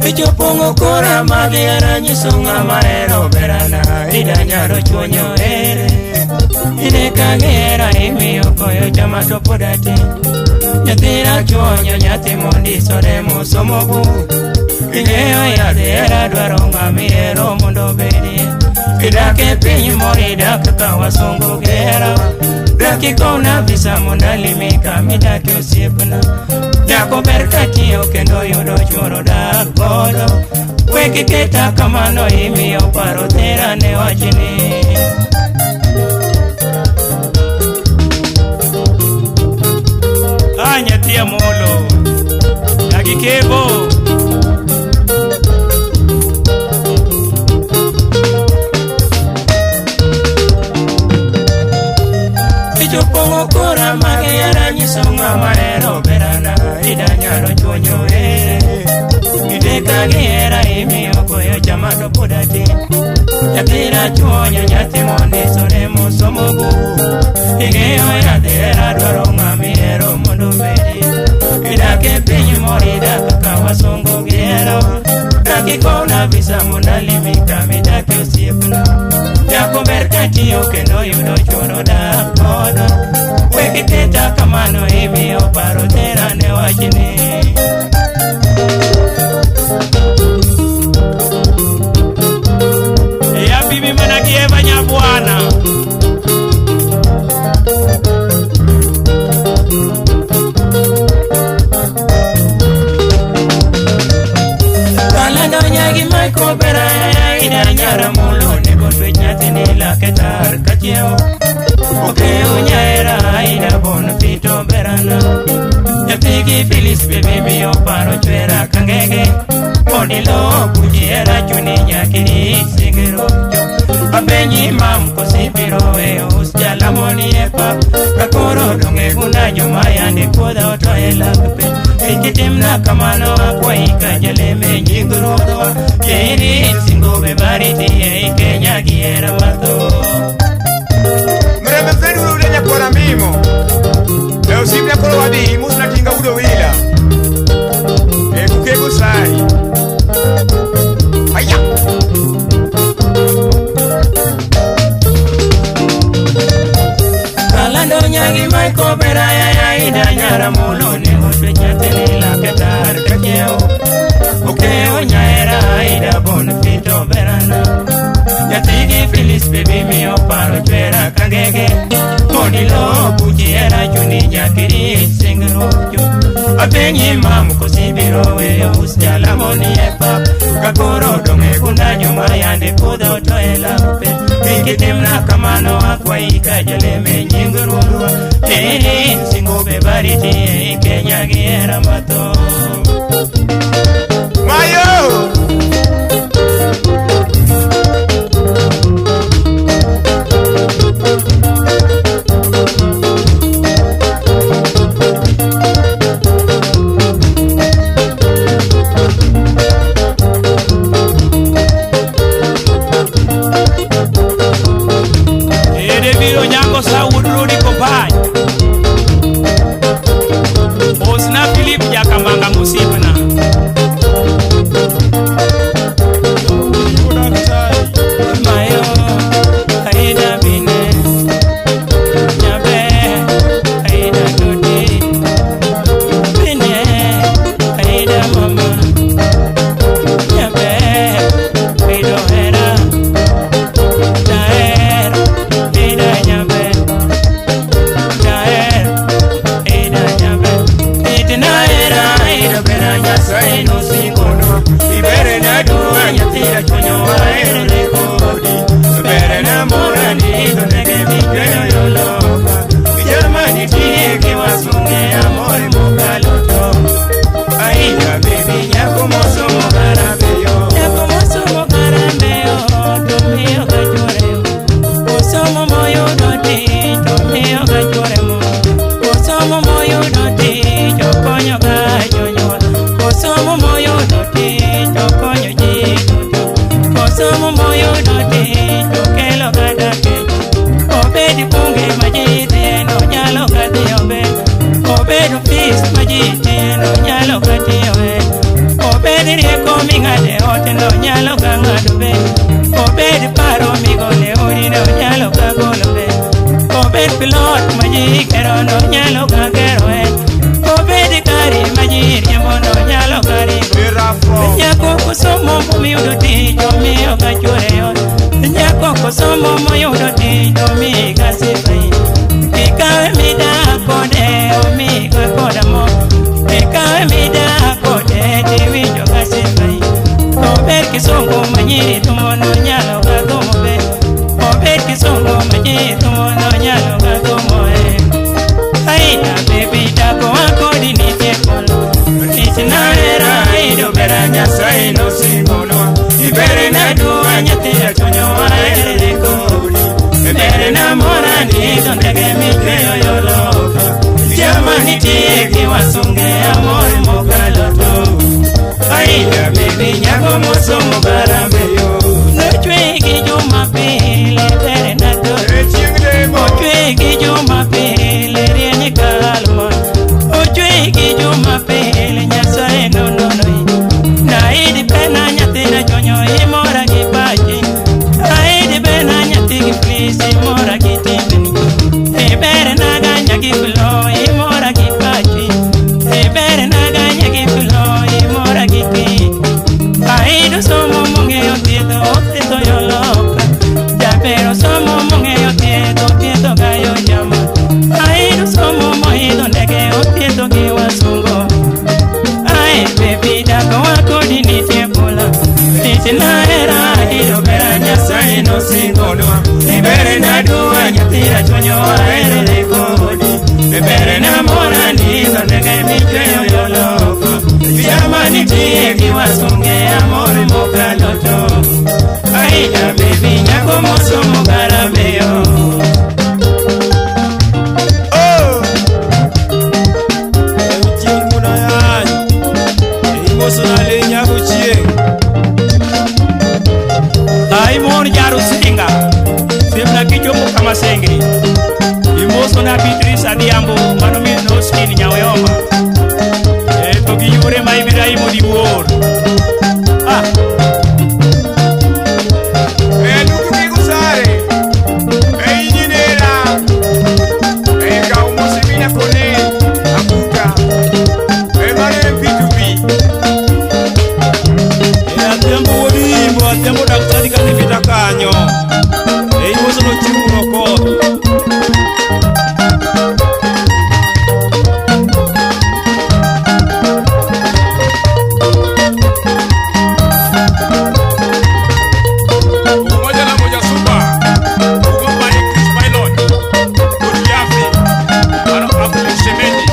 Ichopongo kora magera nyiso ng'ama hero berana ida nyaro chuonyo ere ine kagera imiyo koyo chama to pod atin nyathina chuonyo nyathi mondisore mosomo buk ing'eyo yadh hera dwaro ng'ama ihero mondo obedie idak e piny moro idak ka wasungu gera dak ikowna visa mondo alimi kama idake osiepna. Nyako ber katiyo kendo yudo chuoro dak godo wek iketa kamano imiyo paro tera ne wachni. Ah, nyathi Amolo Nyagikebo. Ichopongo kora magera nyiso ng'ama hero berana ida nyaro chuonyo ere ide kagera imiyo koyo chama to pod atin nyathina chuonyo nyathi mondisore mosomo buk ing'eyo yadh hera dwaro ng'ama ihero mondo obedi idak e piny moro idak ka wasungu gihero dak ikowna visa mondo alimi kama idake osiepna. Nyako ber katiyo kendo yudo chuoro dak godo wek iketa kamano imiyo paro tera ne wachni. Ya bibi mana gi Eva Nyabwana. Kalando nyagi Michael bera ida nyara mulo nego twech nyathini lake tar kachiewo okeyo nyaera ida bon fito berana nyathigi Phyllis bebe miyo paro chwera kangege mondi lo puji hera chuni nyakiri singero apenji mam kosibiro weyo us jalamoni e pap kakoro donge gunda joma yande kuodha otoye lak piny kik itimna kamano akwayi ka jaleme nying ruodhwa yeirit singo be bariti ei Kenya gi hera mathoth. Mrembe Fred Wuod Nyakwara Mbimo. E osiepna koro wadhi imusna tinga Wuod Owila. E Kukego sai. Aya. Kalando nyagi Michael beraya ya ida nyara mulo nego twech nyathini lake tar kachiewo okeyo nyaera ida bon fito berana nyathigi Phyllis bebe miyo paro chwera kangege mondi lo puji hera chuni nyakiri singruok apenji mam kosibiro weyo us jalamoni e pap kakoro dong' e gunda joma yande puodho otoye lak piny kik itimna kamano akwayi ka jaleme nying ruodhwa irit singo be bariti ei Kenya gi hera mathoth. Mayo! Ede biro nyango sa wuod Rodi Kopany. Osna Philip Jakamanga mosiepna. Mayo aida bine nyabe aida dodi bine aida mama nyabe aida hera daer aida nyabe daer aida nyabe itina era aida bera nyasaye no singono ibere na duwa nyathira chonyo aere ne kodi bere na mora ni to nege michweyo yoloka Germany tie ki wasunge amore mokalo to aida baby nyako mosomo karambeyo nyako mosomo karambeyo to miyo kachuore osomo moyudo tich to miyo kachuore mo osomo moyudo tich okonyo ka Obedo fis ma ji tieno nyalo ka tiyoe. Obed rieko ming'ade ot no nyalo ka ng'ado be. Obed paro migole odi no nyalo ka golo be. Obed pilot ma ji gero no nyalo ka gero e. Obed gari ma ji riembo no nyalo ka ringo. Nyako kosomo moyudo tich omiyo ka chuore yot. Nyako kosomo moyudo tich omiyo ka sifa. Ikawe midak kode omiyo koda mo. Ikawe midak kode tiwinjo ka sifa. Obed kisungu ma nyiri thumo no nyalo ka thumo be. Obed kisungu ma nyiri thumo no nyalo ka thumo e. Aida baby dako wakodi nitie polo. Tich nahero aido bera Nyasaye nosingonwa. Ibere na dua nyathi achonyo ahere kodi. Ibere na mora ni to ndege michweyo yoloka. Jama nitie gi wasunge amor mokalo to. Aida baby nyako mosomo barambe yo. Nochwe gi Jumapili bere na to. Ochwe gi Jumapili rieny kalmon. Ochwe gi Jumapili Nyasaye nonono. Naidi pena nyathina chonyo imora gi pachi. Naidi pena nyathi gi please imora gi timbeni. E bere naga nyagi fulo imora gi pachi. E bere naga nyagi fulo imora gi ti. Aido somo mong'eyo thiedho othiedho yoloka. Japero somo mong'eyo thiedho othiedho gayo jama. Aido somo moidho ndege othiedho gi wasungo. Ai baby dako wakodi nitie polo. Tich nahero aido bera Nyasaye nosingonwa. Ibere na dua nyathi rachonyo aherore kodi. Ibere na mora ni to ndege michweyo yoloko. Jama nitie gi wasunge amor mokalo to. Aida baby nyako mosomo garambe yo. Oh! Chieng' munayany, imosona le nyako chieng'. Ai mon jarusinga, simna kichomo kama sengri. Imosona Beatrice Adhiambo, mano min Oskin Nyaoyoma. E to gi yore ma Ibrahim Odiwuor. Ah! E lugu kigusare. E inyinera. E kaw musimina kone. Abuka. E mano en P2B. E Adhiambo wuod Adhiambo daktari kanipita kanyo. E imosono chiwno koth. Umoja la moja super. Ugo pare Chris Pilot. Uriafi. Mano Abdul Shemeji.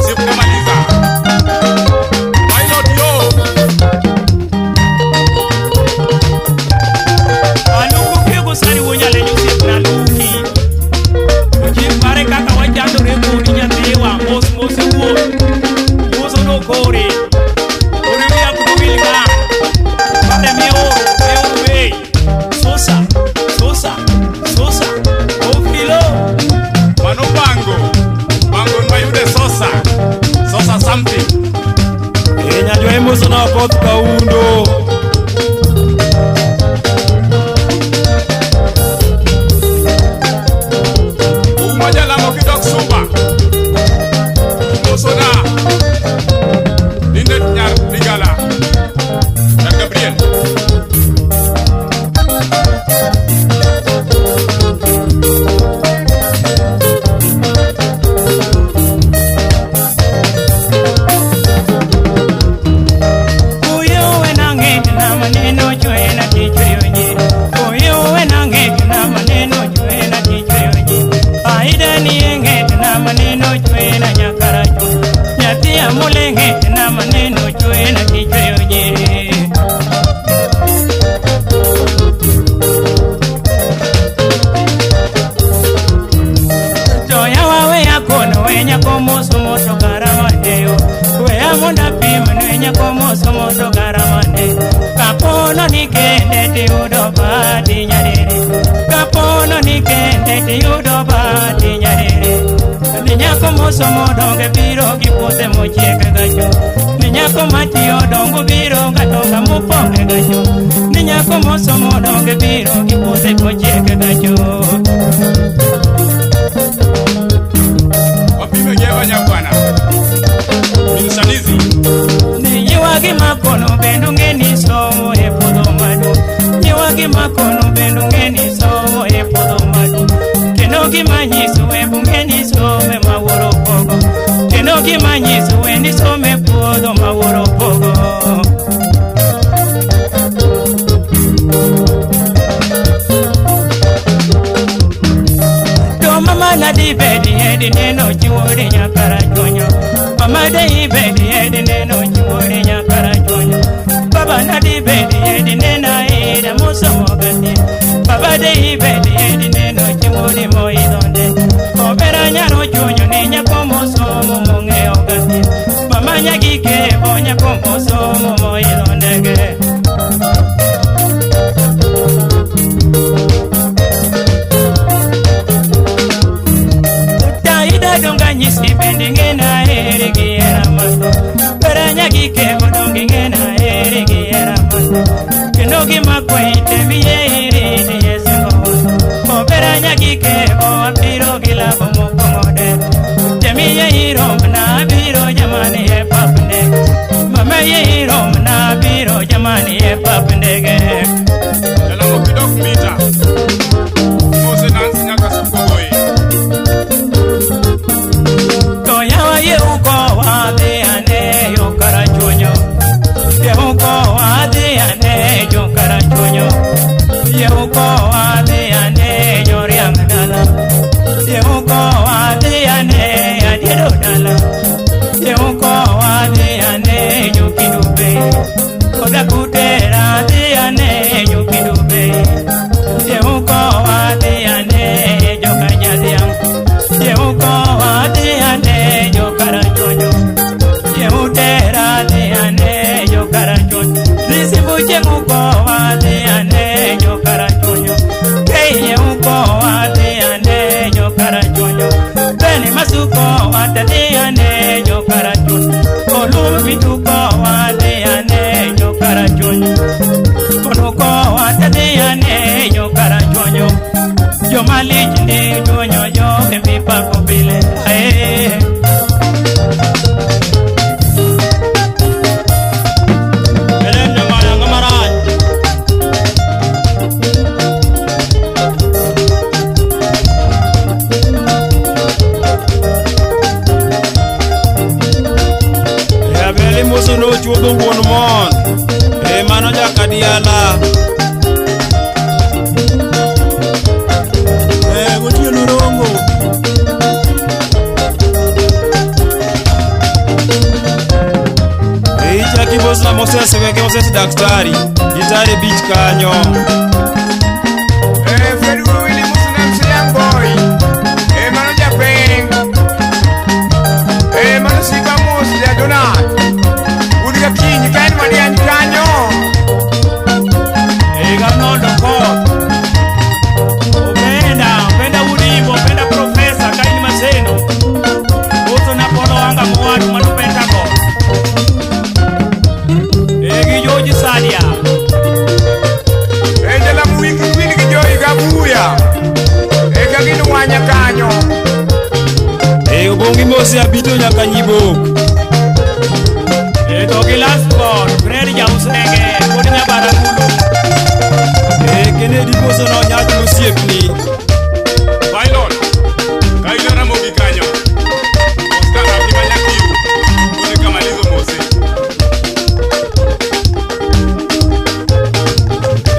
Sikumaliza. Pilot yo. Aluku kigusari wunyale nyusi na luki. Ochi pare kaka wachandore kodi nyathiwa mos mos iwuoth. Moso no kore. Kore wiya kuwilga. Pare mioro, mioro bei. Sosa, sosa, sosa. Ofilo. Mano bango. Bango mayude sosa. Sosa something. E nyajwa imoso na koth kaundo. Umoja la mokidok super. Mosona. Lindet nyar Ligala. Nyar Gabriel. Uyo wenange na maneno chwe na kichweyo ji. Uyo wenange na maneno chwe na kichweyo ji. Aida nienge na maneno chwe na nyakaracho. Nyathi amulenge na maneno chwe na kichweyo ji. Toya wawe yakono wenya komoso moto karamandeyo. Weya monda pim nwenya komoso moto karamande. Kapono ni kende tiyudo badi nyarere. Kapono ni kende tiyudo badi nyarere. Ni nyako mosomo donge biro gi puothe mochiek gacho. Ni nyako matiyo dongo biro gatoka mopong' gacho. Ni nyako mosomo donge biro gi puothe mochiek gacho. Wapime jewa nyakwana. Msanizi. Ni nyiwagi makono bende ung'e ni somo e puodho maduong'. Nyiwagi makono bende ung'e ni somo e puodho maduong'. Kendo gima nyiso e ung'e ni some ma wuoro pogo. Kendo gima nyiso e ni some puodho ma wuoro pogo. To mama na di bedi edi neno chiwore nyakara chonyo. Mama de ibedi edi neno chiwore nyakara chonyo. Baba na di bedi edi nena eda mosomo gati. Baba de ibedi edi neno chiwore moidonde. Obera nyaro chonyo ne nyako mosomo mong'eyo gati. Mama nyagike bo nyako mosomo moidondege. Donga nyisi bende ng'ena ere gi hera matho. Bera nyagike bo donge ng'ena ere gi hera matho. Kendo gima kwaite miye iri ni Yesu go. Bera nyagike bo abiro gi labo mokwongo de. Temiye irom na abiro jamani e papne. Mama ye irom na abiro jamani e papndege. Jalamo kidok mita. Mose Nancy nyaka sukogoe. Yeuko wadhi ane yo karachuonyo. Yeuko wadhi ane yo karachuonyo. Yeuko wadhi ane yo riang dala. Yeuko wadhi ane adiedo dala. Yeuko wadhi ane yo kidube. Koda kutera dhi ane yo kidube. Yeuko wadhi ane yo kanyadhiang. Yeuko wadhi ane yo karachuonyo. Yeutera dhi ane yo karachuonyo. Lisimbuche muko wadhi ane yo karachuonyo. Kei yeuko wadhi ane yo karachuonyo. Beni masuko wadhi ane yo karachuonyo. Olumituko wadhi ane yo karachuonyo. Konuko wadhi ane yo karachuonyo. Joma lich ndi chuonyo joge mipako pile. Ae. Musono chuodho wuon mon. E mano jakadiala. E gotieno rongo. E ichaki mos na Moses weke Moses daktari. Gitare beach kanyo. E Fred Willy Musuna Msiyang boy. E mano japeng. E mano sika mos ya Donat. Kinyi kaen madiany kanyo. E ganondo koth. Openda, openda ulimbo, openda profesa kain maseno. Uso na polo anga mwadu mano Pentagon. E gi George Sadia. E jala muwiki wili gi joyi gabuya. E kagin wanya kanyo. E obongi mose abito nyaka nyibok. E to gi last born, Fred Jausenge, wuod Nyabaragulu. E Kennedy moso no nyach mosiepni. Pilot, kaino Ramogi kanyo. Oscar Akiba Nyakiu, wuod Kamalizo Mose.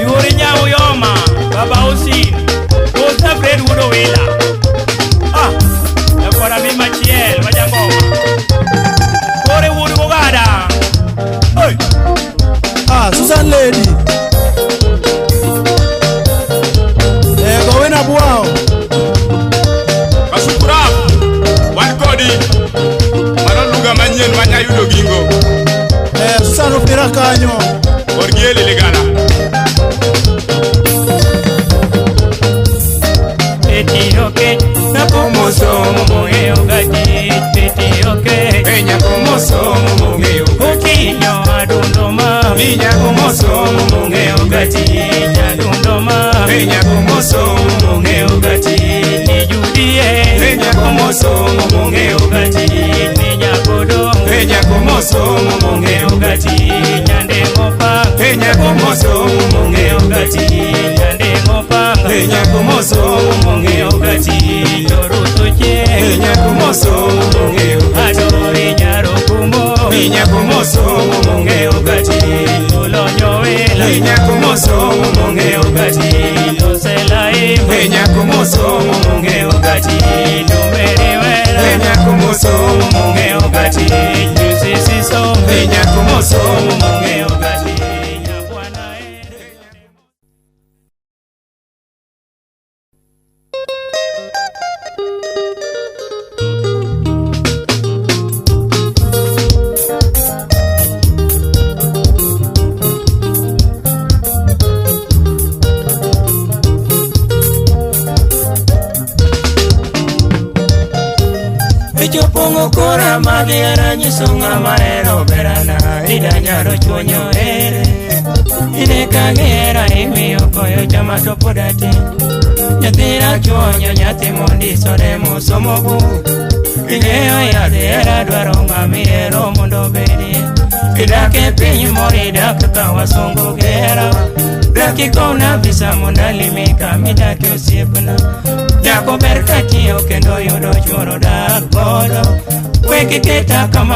Yuri Nyauyoma, Baba Osin, Oscar Fred wuod Owila. Ah, nyakwara mi machiel, majangoma. Kore wuod Bogada. Oi. Ah, Susan Lady. Eh, gowena buao. Kasukurap, wan kodi. Mano lugha manyien manyayudo gingo. Eh, Susan opira kanyo. Orgieli ligana. Etiyo kech, napomosomo mong'eyo. Nyako mosomo mong'eyo Okinyo adundo ma Nyako mosomo mong'eyo gati Nyadundo ma Nyako mosomo mong'eyo gati Ni Judie Nyako mosomo mong'eyo gati Ni Nyakodo Nyako mosomo mong'eyo gati Nyandengo pa Nyako mosomo mong'eyo gati Nyandengo pa Nyako mosomo mong'eyo gati Joruto che Nyako mosomo mong'eyo Adori nyaro kumbo Nyako mosomo mong'eyo gati Olonyo wela Nyako mosomo mong'eyo gati Osela imbe Nyako mosomo mong'eyo gati Dumere wela Nyako mosomo mong'eyo gati Jusisi sombe Nyako mosomo mong'eyo gati Ichopongo kora magera nyiso ng'ama hero berana idanyaro chuonyo ere ine kagera imiyo koyo chama to pod atin nyathina chuonyo nyathi mondisore mosomo buk ing'eyo yadh hera dwaro ng'ama ihero mondo obedie idak e piny moro idak ka wasungu gera dak ikowna visa mondo alimi kama idake osiepna Nyako ber katiyo kendo yudo chuoro dak godo wek iketa kama